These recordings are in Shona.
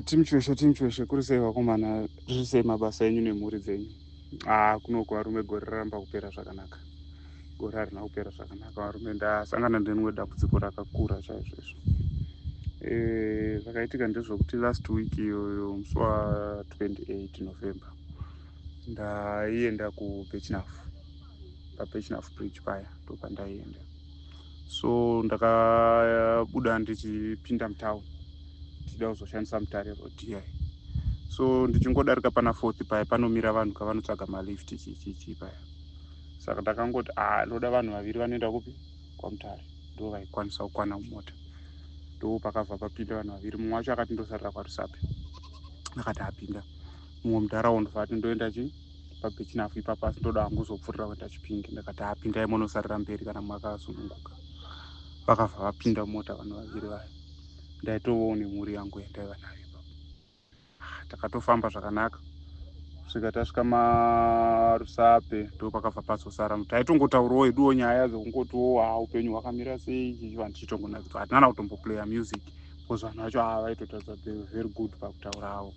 Team Chiweshe, team Chiweshe, kuri sei vakomana? Riri sei mabasa enyu nemhuri dzenyu? Ah, kunoku varume, gore raramba kupera zvakanaka. Gore harina kupera zvakanaka varume. Ndasangana nerimwe dambudziko rakakura chaizvo izvo. Zvakaitika ndezvekuti last week iyoyo, musi wa28 November, ndaienda kuBirchenough, paBirchenough Bridge paya ndopandaienda. So ndakabuda ndichipinda mutown, ndichida kuzoshandisa Mutare Road iyai. So ndichingodarika pana Fourth paya, panomira vanhu kavanotsvaga malift chichichi paya. Saka ndakangoti, a, ndoda vanhu vaviri vanoenda kupi? KwaMutare. Ndo vaikwanisa kukwana mumota. Ndo pakabva papinda vanhu vaviri. Mumwe wacho akati, "Ndosarira kwaRusape." Akati apinda mumwe muntaraunda, vati, "Ndoenda chi paBirchenough ipapo, asi ndoda hangu kuzopfuurira kuenda Chipinge." Ndakati, "Apindai, munosarira mberi kana makasununguka." Vakabva vapinda mumota vanhu vaviri vaya. Ndaitovawo nemhuri yangu yandaiva nayo ipapo. Ah, takatofamba zvakanaka kusvika tasvika maRusape. Ndo pakabva pazosara, taitongotaurawo heduwo nyaya dzekungotiwo, ha, upenyu hwakamira sei, chichi, vanhu tichitongonakidzwa. Hatina kutomboplaya music because vanhu vacho ava vaitotaridza they were very good pakutaura avo.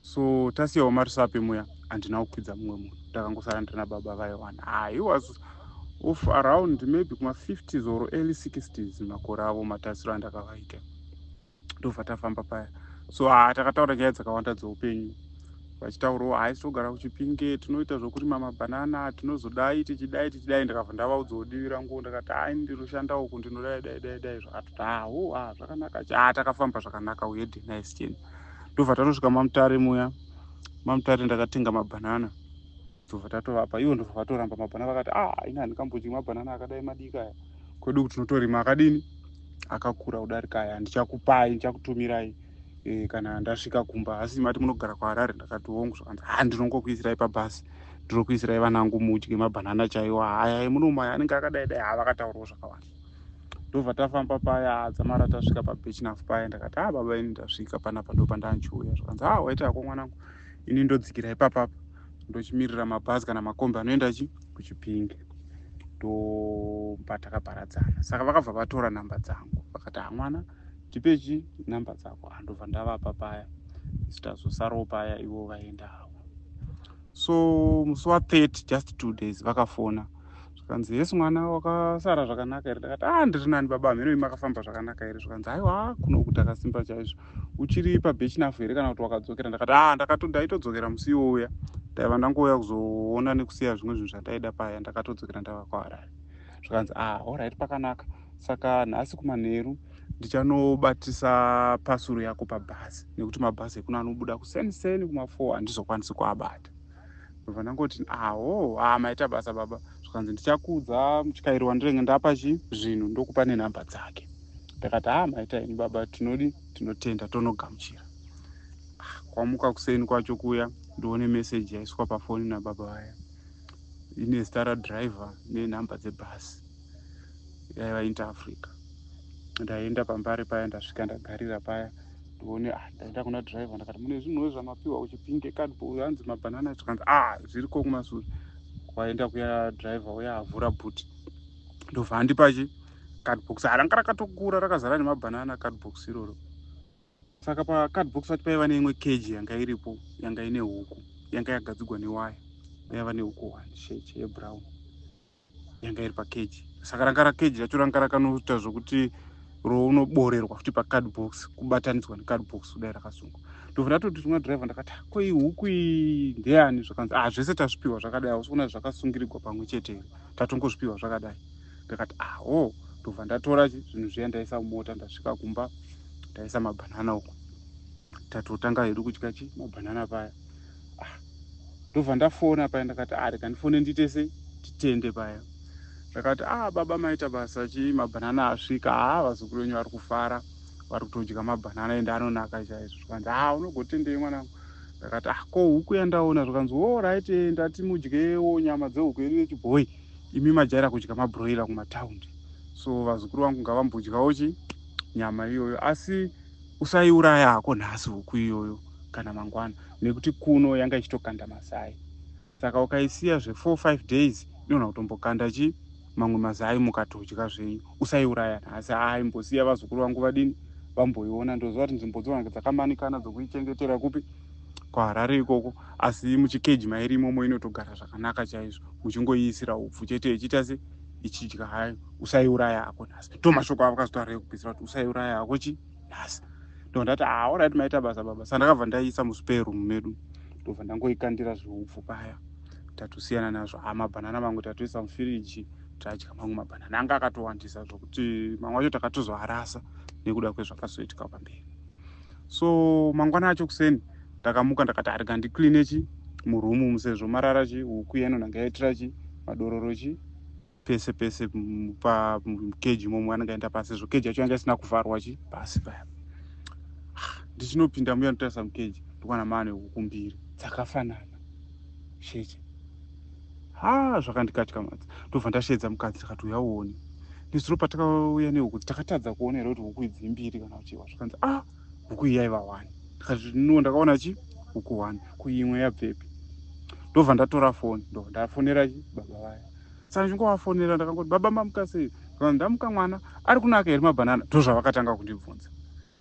So tasiyawo maRusape muya, handina kukwidza mumwe munhu, ndakangosara ndina baba vaiwana. Ah, he was of around maybe kuma-50s or early 60s makore avo, matarisiro andakavaita. Ndobva tafamba paya. So ha, takataura nyaya dzakawanda dzeupenyu, vachitaurawo, "Hai, togara kuChipinge, tinoita zvokurima mabhanana, tinozodai, tichidai, tichidai." Ndakabva ndavaudzawo divi rangu, ndakati, "Hai, ndinoshanda uku, ndinodai dai dai dai." Zvakatoti, "Aho, a, zvakanaka." A, takafamba zvakanaka, we had a nice journey. Ndobva tatosvika maMutare muya. MaMutare ndakatenga mabhanana, ndobva tatovapa ivo, ndobva vatoramba mabhanana. Vakati, "A, ini handingambodyi mabhanana akadai madiki aya. Kwedu tinotorima akadini, akakura kudarika aya. Ndichakupai, ndichakutumirai kana ndasvika kumba. Asi mati munogara kuHarare?" Ndakati, "Hongu." Zvakanzi, "Ha, ndinongokuisirai pabhasi, ndinokuisirai vanangu, mudye mabhanana chaiwo. Haya emunomu aya anenge akadai dai." Ha, vakataurawo zvakawanda. Ndobva tafamba paya, dzamara tasvika paBirchenough paya. Ndakati, "A, baba, ini ndasvika panapa, ndo pandanchiuya." Zvakanzi, "A, waita hako mwanangu, ini ndodzikira ipapapa, ndochimirira mabhazi kana makombi anoenda chi kuChipinge." Ndopa takaparadzana. Saka vakabva vatora nhamba dzangu, vakati, "Hamwana, tipechi nhamba dzako." Andobva ndavapa paya. Isu tazosarawo paya, ivo vaenda havo. So musi wa30, just 2 days, vakafona, zvikanzi, "Yes mwana, wakasara zvakanaka here?" Ndakati, "A, ndiri nani baba, mheno makafamba zvakanaka here?" Zvikanzi, "Aiwa, kunoku takasimba chaizvo. Uchiri paBirchenough here kana kuti wakadzokera?" Ndakati, "A, ndaitodzokera musi iwouya, ndaiva ndangouya kuzoona nekusiya zvimwe zvinhu zvandaida paya, ndakatodzokera ndava kuHarare." Zvikanzi, "A, alright, pakanaka. Saka nhasi kumanheru ndichanobatisa pasuru yako pabhazi, nekuti mabhazi ekuno anobuda kuseniseni kuma4, handizokwanisi kuabata." Ndobva ndangoti, "Aho, a, maita basa baba." Zvikanzi, "Ndichakuudza mutyairi wandinenge ndapa chi zvinhu, ndokupa nenhamba dzake." Ndakati, "A, maita ini baba, tinodi tinotenda, tonogamuchira." Ah, kwamuka kuseni kwacho kuya, ndione meseji yaiswa pafoni nababa vaya, ine zita radhiraivha nenhamba dzebhasi yaiva Inter Africa. Ndaenda paMbare paya, ndasvika, ndagarira paya, ndione, ah, ndaenda kuna dhiraivha, ndakati, "Mune zvinhuwo zvamapiwa kuChipinge, cardboard, hanzi mabhanana?" Zvikanzi, "A, zviriko kumasure." Kwaenda kuya, dhiraivha uya avhura bhuti, ndobva andipa chi cardbox. Ranga rakatokura, rakazara nemabhanana cardbox iroro. Saka pacardbox pacho paiva neimwe keji yanga iripo, yanga ine huku yanga yagadzigwa newaya. Yaiva nehuku one sheche yebrown yanga iri pakeji. Saka ranga rakeji racho ranga rakanoita zvokuti rounoborerwa futi pacardbox, kubatanidzwa necardbox kudai, rakasungwa. Ndobva ndatoti rimwe dhiraivha, ndakati, "Ko iyi huku iyi ndeyani?" Zvakanzi, "Ah, zvese tazvipiwa zvakadai. Hausi kuona zvakasungirirwa pamwe chete here? Tatongozvipiwa zvakadai." Ndakati, "Aho." Ndobva ndatora zvinhu zviya, ndaisa mumota. Ndasvika kumba, ndaisa mabhanana uku, tatotanga hedu kudya chi mabhanana paya. Ah, ndobva ndafona paya. Ndakati, "A, rega ndifone, ndiite sei, titende paya." Ndakati, "A, baba, maita basa, chi mabhanana asvika. Haa, vazukuru venyu vari kufara, vari kutodya mabhanana, ende anonaka chaizvo." Zvikanzi, "Ha, unogotendei mwanangu?" Ndakati, "Ah, ko huku yandaona?" Zvikanzi, "Alright, ndati mudyewo nyama dzehuku yedu yechibhoi. Imi majaira kudya mabroiler kumataundi, so vazukuru vangu ngavambodyawo chi nyama iyoyo. Asi usaiuraya hako nhasi huku iyoyo kana mangwana, nekuti kuno yanga ichitokanda mazai. Saka ukaisiya zve4 5 days, inogona kutombokanda chi mamwe mazai, mukatodya zvenyu. Usaiuraya nhasi. Aimbosiya vazukuru vangu vadini, vamboiona. Ndoziva kuti nzvimbo dzowange dzakamanikana dzokuichengetera kupi kuHarare ikoko, asi muchikeji mairi imomo inotogara zvakanaka chaizvo, muchingoiisira upfu chete ichiita se ichidya hayo. Usaiuraya hako nhasi, ndo mashoko avo akazotaura ekupedzisira kuti usaiuraya hako chi nhasi. Ndo ndati, ah, alright, maita basa baba. Saka ndakabva ndaiisa muspare room medu, ndobva ndangoikandira zviupfu paya, tatosiyana nazvo. Ha, mabhanana mamwe tatoisa mufiriji, tadya mamwe mabhanana anga akatowandisa zvokuti mamwe acho takatozoarasa nekuda kwezvakazoitika pamberi. So mangwana acho kuseni ndakamuka, ndakati arega ndicleane chi muroom sezvo marara chi huku yanonhanga yaitira chi madororo chi pese pese pakeji imomo anenge aenda pasi, sezvo keji yacho yanga isina kuvharwa chi pasi paya. Ndichinopinda muya ndotarisa mukeji, ndikuwana maane huku mbiri dzakafanana sheche. Ha, zvakandikatyamadza. Ndobva ndasheedza mukadzi, ndikati, uya uone, nezuro patakauya nehuku takatadza kuona here kuti huku idzi imbiri kana kuchiwa? Zvakanzi, ah, huku iyi yaiva one. Ndikati, no, ndakaona chi huku one, kuimwe yabvepi? Ndobva ndatora foni, ndobva ndafonera chi baba vaya. Saka ndichingovafonera ndakangoti, baba, mamuka sei? Ndamuka mwana, ari kunaka here mabhanana? Ndozvavakatanga kundibvunza.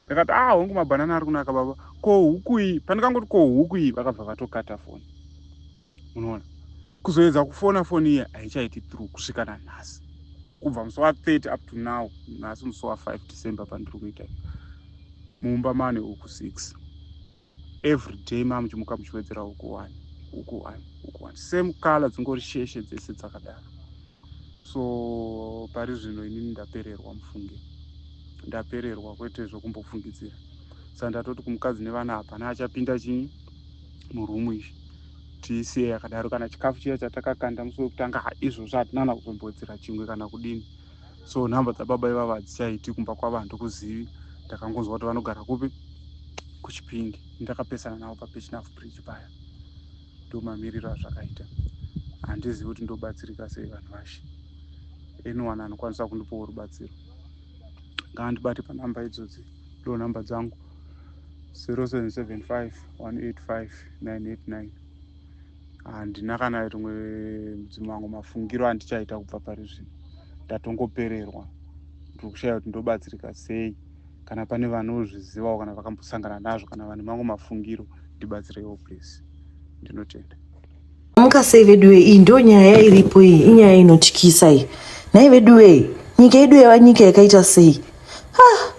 Ndakati, ah, hongu, mabhanana ari kunaka baba, ko huku iyi? Pandikangoti ko huku iyi, vakabva vatokata foni. Unoona kuzoedza kufona, foni iya haichaiti through kusvika nanhasi, kubva musi wa30 up to now, nhasi musi wa5 December pandiri kuita. Mumba mane huku 6. Every day mamuchimuka muchiwedzera huku 1, huku 1, huku 1, same color, dzingori sheshe dzese dzakadaro. So pari zvino inini ndapererwa, mufunge, ndapererwa kwete zvokumbofungidzira. Saka ndatoti kumukadzi nevana hapana achapinda chinyi muroom izvi, tiisiye yakadaro. Kana chikafu chiya chatakakanda musi wekutanga, izvozvo hatina kana kuzombowedzera chimwe kana kudini. So nhamba dzababa ivava hadzichaiti. Kumba kwavo handikuzivi, ndakangonzwa kuti vanogara kupi, kuChipingi. Ndakapesana navo paBirchenough Bridge paya. Ndo mamiriro azvakaita. Handizivi kuti ndobatsirika sei. Vanhu vashe, anyone anokwanisa kundipawo rubatsiro ngaandibate panhamba idzodzi. Ndo nhamba dzangu, 0775 185 989. Handina kana rimwe mudzimu wangu, mafungiro andichaita kubva pari zvino ndatongopererwa. Ndiri kushaya kuti ndobatsirika sei. Kana pane vanozvizivawo, kana vakambosangana nazvo, kana vane mamwe mafungiro, ndibatsireiwo please. Ndinotenda. Muka sei veduwe? Iyi ndo nyaya iripo iyi, inyaya inotyisa iyi. Nhai veduwe, nyika yedu yava nyika yakaita sei? Ah,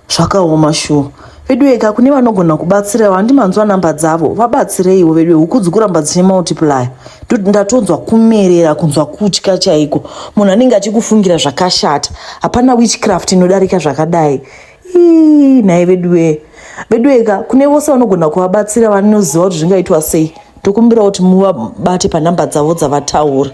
zvakaoma shuwa veduwe ka. Kune vanogona kubatsirawo, handimanzwa namba dzavo, vabatsireiwo veduwe. Huku dzikuramba dzichimultiplya. Ndatonzwa kumerera, kunzwa kutya chaiko. Munhu anenge achikufungira zvakashata, hapana witchcraft inodarika zvakadai. Ii, nhai veduwe, veduwe ka. Kune vose vanogona kuvabatsira, vanoziva kuti zvingaitwa sei, tokumbira kuti muvabate panhamba dzavo dzavataura.